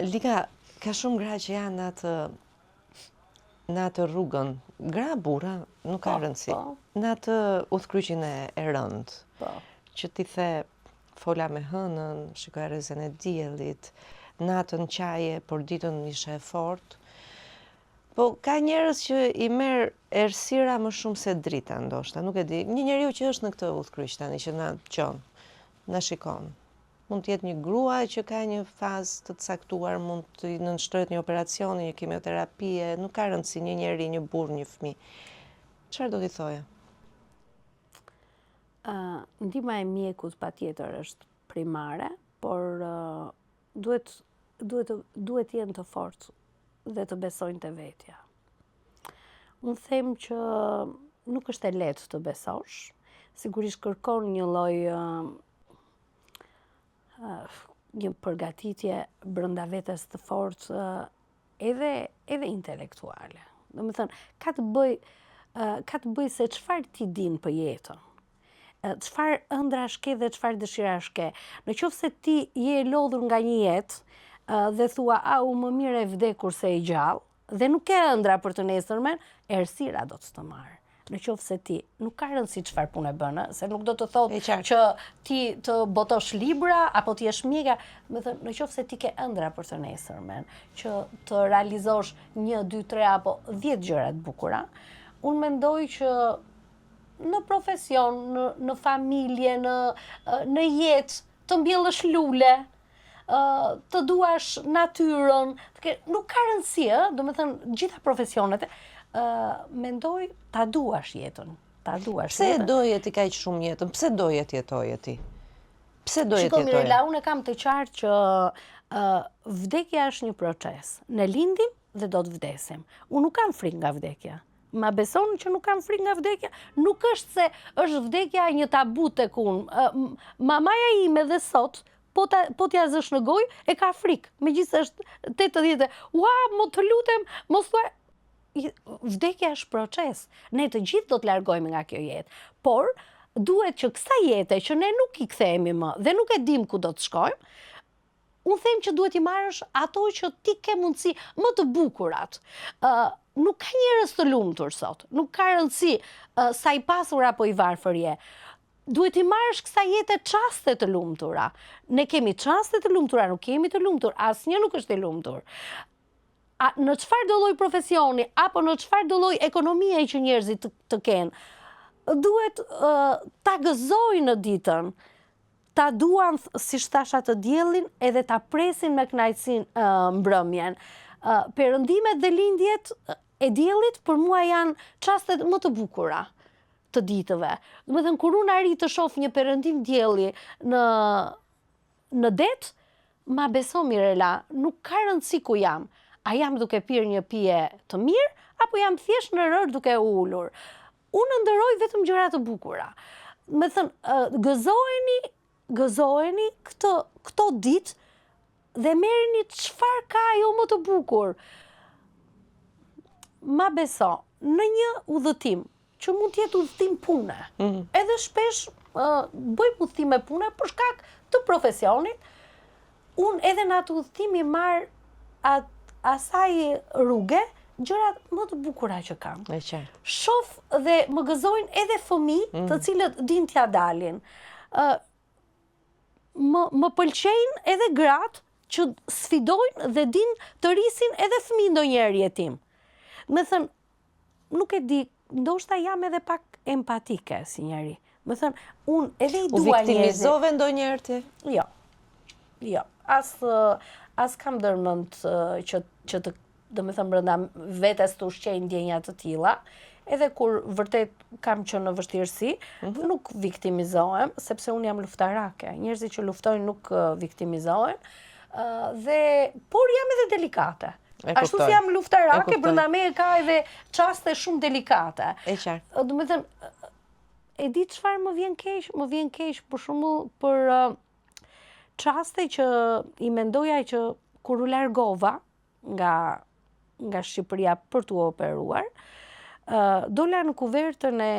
Lika, ka shumë gra që janë në atë në atë rrugën, gra, burra, nuk ka po, rëndësi, po. në atë udhëkryqin e, e rëndë, po. që ti the, fola me hënën, shikoja rrezen e diellit, natën qaje, por ditën ishe e fortë, po ka njerëz që i merr errësira më shumë se drita, ndoshta, nuk e di, një njeriu që është në këtë udhëkryq tani, që na dëgjon, na shikon, Mund të jetë një grua që ka një fazë të caktuar, mund t'i nënshtrohet një operacioni, një kimioterapie, nuk ka rëndësi, një njeri, një burrë, një fëmijë. Çfarë do t'i thoje? Uh, ndihma e mjekut patjetër është primare, por uh, duhet duhet të duhet të jenë të fortë dhe të besojnë te vetja. Unë them që nuk është e lehtë të besosh, sigurisht kërkon një lloj uh, një përgatitje brenda vetes të fortë edhe edhe intelektuale. Domethënë, ka të bëjë ka të bëjë se çfarë ti din për jetën. Çfarë ëndrrash ke dhe çfarë dëshirash ke. Në qoftë se ti je e lodhur nga një jetë dhe thua, au, më mirë e vdekur se e gjallë, dhe nuk ke ëndrra për të nesërmen, errësira do të të marrë. Në qoftë se ti nuk ka rëndësi çfarë pune bën, se nuk do të thotë që ti të botosh libra apo të jesh mjeka, domethënë, në qoftë se ti ke ëndrra për të nesërmen, që të realizosh 1 2 3 apo 10 gjëra të bukura, unë mendoj që në profesion, në në familje, në në jetë, të mbjellësh lule, të duash natyrën, të ke, nuk ka rëndësi, ë, domethënë gjitha profesionet, ë mendoj ta duash jetën, ta duash Pse e doje ti kaq shumë jetën? Pse doje të jetoje ti? Pse doje të jetoje? Shiko Mirela, unë e kam të qartë që ë vdekja është një proces. Ne lindim dhe do të vdesim. Unë nuk kam frikë nga vdekja. Ma beson që nuk kam frikë nga vdekja? Nuk është se është vdekja një tabu tek unë. Mamaja ime dhe sot, po ta po t'ia zësh në gojë, e ka frikë, megjithëse është 80 ua, mo të lutem, mos thuaj vdekja është proces. Ne të gjithë do të largohemi nga kjo jetë. Por duhet që kësaj jete që ne nuk i kthehemi më dhe nuk e dim ku do të shkojmë, unë them që duhet t'i marrësh ato që ti ke mundësi më të bukurat. Ë nuk ka njerëz të lumtur sot. Nuk ka rëndësi uh, sa i pasur apo i varfër je. Duhet t'i marrësh kësaj jete çaste të lumtura. Ne kemi çaste të lumtura, nuk jemi të lumtur, asnjë nuk është i lumtur. A, në çfarëdo lloj profesioni apo në çfarëdo lloj ekonomie që njerëzit të, të kenë, duhet uh, ta gëzojnë ditën, ta duan, siç thashë atë diellin, edhe ta presin me kënaqësinë uh, mbrëmjen. Uh, perëndimet dhe lindjet e diellit për mua janë çastet më të bukura të ditëve. Domethënë, kur unë arrij të shoh një perëndim dielli në, në det, ma beso Mirela, nuk ka rëndësi ku jam. A jam duke pirë një pije të mirë, apo jam thjesht në rërë duke u ulur. Unë ëndërroj vetëm gjëra të bukura. Domethënë, gëzojeni, gëzojeni këtë, këto ditë dhe merrini çfarë ka ajo më të bukur. Ma beso, në një udhëtim, që mund të jetë udhëtim pune, mm -hmm. edhe shpesh uh, bëjmë udhëtime pune për shkak të profesionit, unë edhe në atë udhëtim i marr at, asaj rruge, gjërat më të bukura që kam. E qartë. Shof dhe më gëzojnë edhe fëmijë mm. të cilët dinë t'ia dalin. Ë më më pëlqejnë edhe gratë që sfidojnë dhe dinë të rrisin edhe fëmijë ndonjëherë jetim. Domethënë, nuk e di, ndoshta jam edhe pak empatike si njeri. Domethënë, unë edhe i dua njerëzit. U viktimizove ndonjëherë ti? Jo. Jo. As, as kam ndërmend që, që të domethënë brenda vetes të ushqej ndjenja të tilla, edhe kur vërtet kam qenë në vështirësi, mm -hmm. nuk viktimizohem, sepse unë jam luftarake. Njerëzit që luftojnë nuk viktimizohen, dhe por jam edhe delikate. Ashtu si jam luftarake, brenda meje ka edhe çaste shumë delikate. E qartë. Domethënë, e di çfarë më vjen keq? Më vjen keq për shembull për çaste që i mendoja që kur u largova, nga nga Shqipëria për t'u operuar, ë dola në kuvertën e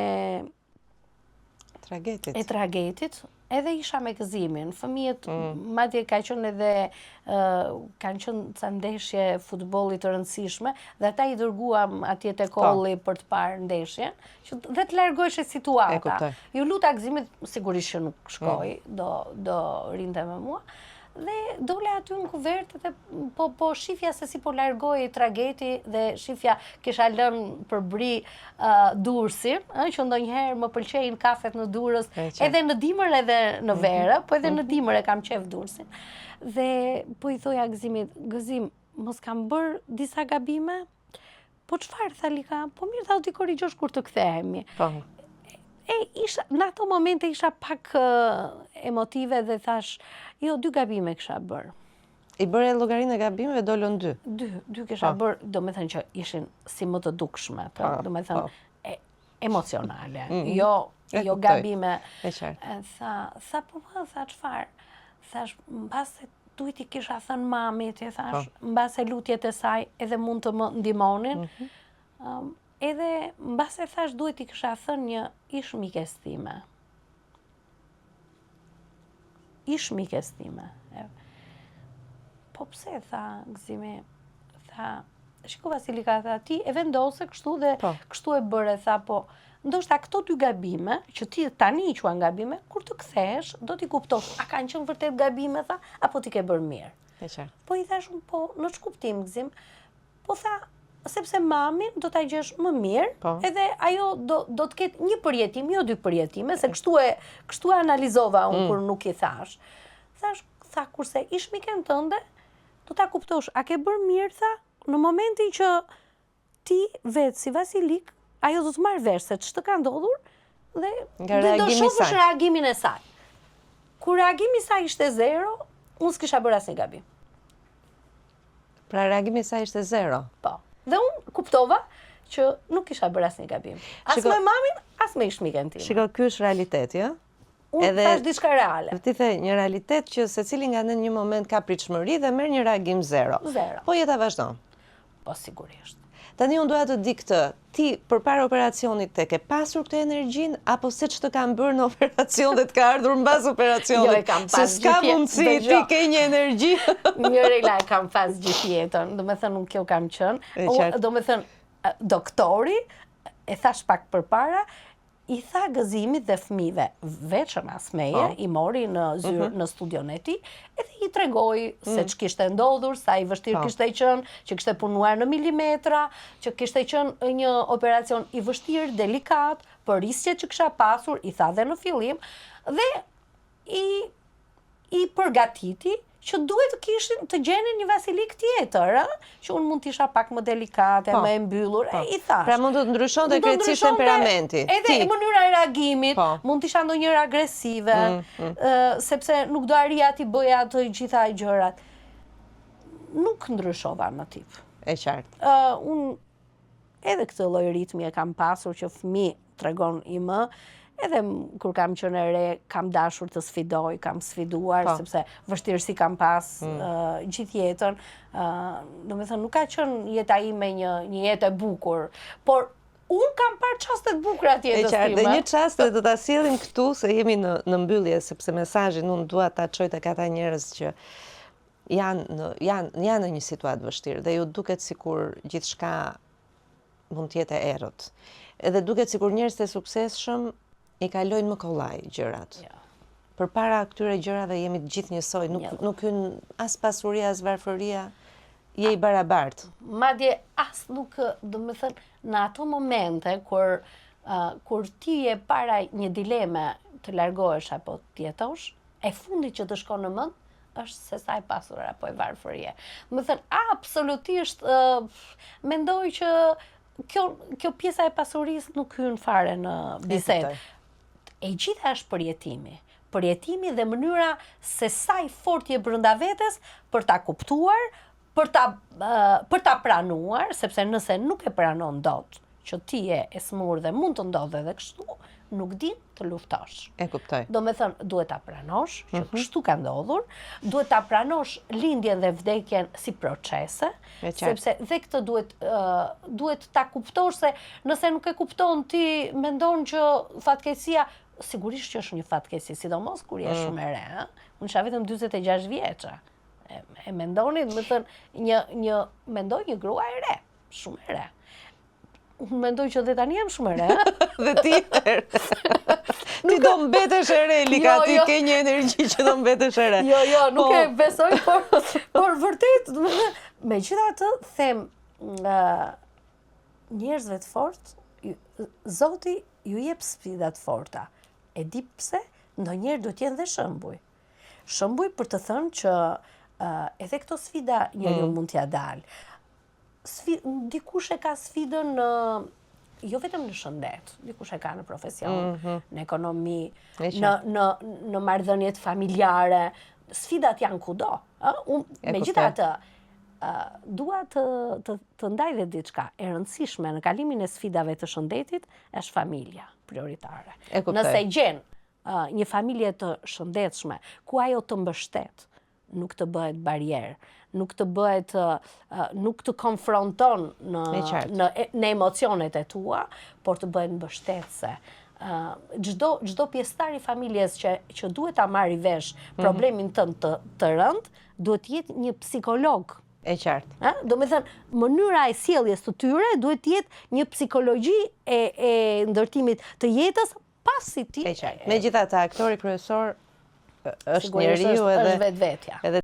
tragetit. E tragetit. Edhe isha me Gëzimin, fëmijët, mm. madje ka qenë edhe, kanë qenë ca ndeshje futbolli të rëndësishme, dhe ata i dërguam atje te po. Kolli për të parë ndeshjen, që dhe të largoheshe situata. Iu luta Gëzimit, sigurisht që nuk shkoi, mm. do, do rrinte me mua, Dhe dola aty në kuvertë dhe po, po shifja se si po largohej trageti dhe shifja kisha lënë përbri uh, Durrësin, ë, që ndonjëherë më pëlqejnë kafet në Durrës, edhe në dimër edhe në mhm. verë, po edhe në mhm. dimër e kam qejf Durrësin. Dhe po i thoja Gëzimit, Gëzim, mos kam bërë disa gabime? Po çfarë, tha Lika, po mirë tha do t'i korrigjosh kur të kthehemi. Po. E, isha, në ato momente isha pak emotive dhe thashë, jo, dy gabime kisha bërë. I bëre llogarinë e gabimeve, dolën dy. Dy, dy kisha po. bërë, domethënë që ishin si më të dukshme, po, domethënë, po. e, emocionale, mm -hmm. jo, jo gabime. E qartë. Tha, tha, po, po, tha, çfarë? Thashë, mbase duhet t'i kisha thënë mamit, i thashë, po. mbase lutjet e saj edhe mund të më ndihmonin. Mm -hmm. edhe mbase thashë duhet t'i kisha thënë një ish mikes time. Ish mikes time. Po pse, tha Gëzimi, tha, shiko Vasilika, tha, ti e vendose kështu dhe po. kështu e bëre, tha, po, Ndoshta këto dy gabime, që ti tani i quan gabime, kur të kthehesh, do t'i kuptosh, a kanë qenë vërtet gabime, tha, apo ti ke bërë mirë. E qartë. Po i thashë unë, po, në ç'kuptim, Gëzim, po tha, sepse mamin do ta gjesh më mirë, po. edhe ajo do, do të ketë një përjetim, jo dy përjetime, se kështu e, kështu e analizova unë mm. kur nuk i thashë. Thashë, tha, kurse ish miken tënde, do ta kuptosh, a ke bërë mirë, tha, në momentin që Ti vetë si Vasilikë, ajo do të marrë vesh se ç'të ka ndodhur dhe Nga do shohësh reagimin e saj. Kur reagimi i saj ishte zero, unë s'kisha bërë asnjë gabim. Pra reagimi i saj ishte zero. Po. Dhe unë kuptova që nuk kisha bërë asnjë gabim. As me mamin, as me ish miken time. Shiko, ky është realiteti, ë? Unë edhe, thashë diçka reale. Ti the një realitet që secili nga ne në një moment ka pritshmëri dhe merr një reagim zero. Zero. Po jeta vazhdon. Po sigurisht. Tani unë dua të di këtë, ti përpara operacionit e ke pasur këtë energjinë apo se ç'të kanë bërë në operacion dhe të ka ardhur mbas operacionit? Jo, e kam pas Se s'ka mundësi, ti ke një energji. Mirela e kam pas gjithë jetën, domethënë unë kjo kam qenë. Domethënë, doktori, e thashë pak përpara, I tha Gëzimit dhe fëmijëve, veçmas meje, po. i mori në zyrë, mhm. në studion e tij, edhe i tregoi se mm. ç'kishte ndodhur, sa i vështirë po. kishte qenë, që kishte punuar në milimetra, që kishte qenë një operacion i vështirë, delikat, për risqet që kisha pasur, i tha dhe në fillim, dhe i i përgatiti që duhet të kishin të gjenin një Vasilikë tjetër, ë, që unë mund të isha pak më delikate, po, më e mbyllur, po. e i thashë. Pra mund të ndryshonte krejtësisht temperamenti. Edhe ti. mënyra e reagimit, po. mund të isha ndonjëherë agresive, mm, mm. ë, sepse nuk do arrija t'i bëja të gjitha gjërat. Nuk ndryshova në tip. E qartë. Ë, unë Edhe këtë lloj ritmi e kam pasur që fëmijë tregon im, edhe kur kam qenë e re, kam dashur të sfidoj, kam sfiduar, po. sepse vështirësi kam pas mm. uh, gjithë jetën. Uh, domethënë, nuk ka qenë jeta ime një, një jetë e bukur, por unë kam parë çaste të bukura të jetës time. Dhe një çast do ta sjellim këtu, se jemi në, në mbyllje, sepse mesazhin unë dua ta çoj tek ata njerëz që janë në janë janë në një situatë të vështirë dhe ju duket sikur gjithçka mund të jetë e errët. Edhe duket sikur njerëzit e suksesshëm i kalojnë më kollaj gjërat. Ja. Përpara këtyre gjërave jemi të gjithë njësoj, nuk ja. nuk hyn as pasuria as varfëria, je i barabartë. Madje as nuk, domethënë, në ato momente kur uh, kur ti je para një dileme të largohesh apo të jetosh, e fundit që të shkon në mend është se sa e pasur apo e varfër je. Domethënë, absolutisht, uh, mendoj që kjo, kjo pjesa e pasurisë nuk hyn fare në bisedë. E gjitha është përjetimi. Përjetimi dhe mënyra se sa i fortë je brenda vetes për ta kuptuar, për ta për ta pranuar, sepse nëse nuk e pranon dot që ti je e sëmurë dhe mund të ndodhë edhe kështu, nuk din të luftosh. E kuptoj. Domethënë, duhet ta pranosh që mm -hmm. kështu ka ndodhur, duhet ta pranosh lindjen dhe vdekjen si procese, sepse dhe këtë duhet, uh, duhet ta kuptosh se nëse nuk e kupton ti mendon që fatkeqësia. Sigurisht që është një fatkeqësi, sidomos kur je mm. shumë e re, ë? Unë isha vetëm 46 vjeçe. E, e mendoni, domethënë, një një mendoj një grua e re, shumë e re. Unë mendoj që dhe tani jam shumë e re. dhe ti e re. Ti do mbetesh e re, Lika, jo, ti jo. ke një energji që do mbetesh e re. Jo, jo, nuk po. e besoj, por, por vërtet, megjithatë, them, uh, njerëzve të fortë, Zoti ju jep sfida të forta. E di pse, ndonjëherë duhet të jenë dhe shembuj. Shembuj për të thënë që uh, edhe këto sfida njeriu mm. mund t'ia dalë. Sfi, dikush e ka sfidën në jo vetëm në shëndet, dikush e ka në profesion, mm -hmm. në ekonomi, në në në marrëdhëniet familjare, sfidat janë kudo, ë? Unë megjithatë dua të të të ndaj dhe diçka e rëndësishme në kalimin e sfidave të shëndetit është familja prioritare. Nëse gjen uh, një familje të shëndetshme, ku ajo të mbështet, nuk të bëhet barrierë, nuk të bëhet nuk të konfronton në në në emocionet e tua, por të bëhet mbështetëse. Çdo çdo pjesëtar i familjes që që duhet ta marrë vesh mhm. problemin tënd të të rëndë, duhet të jetë një psikolog. E qartë. Ë, domethënë, mënyra e sjelljes të tyre duhet të jetë një psikologji e e ndërtimit të jetës pasi ti E qartë. Megjithatë, aktori kryesor është njeriu edhe është vetvetja. Edhe.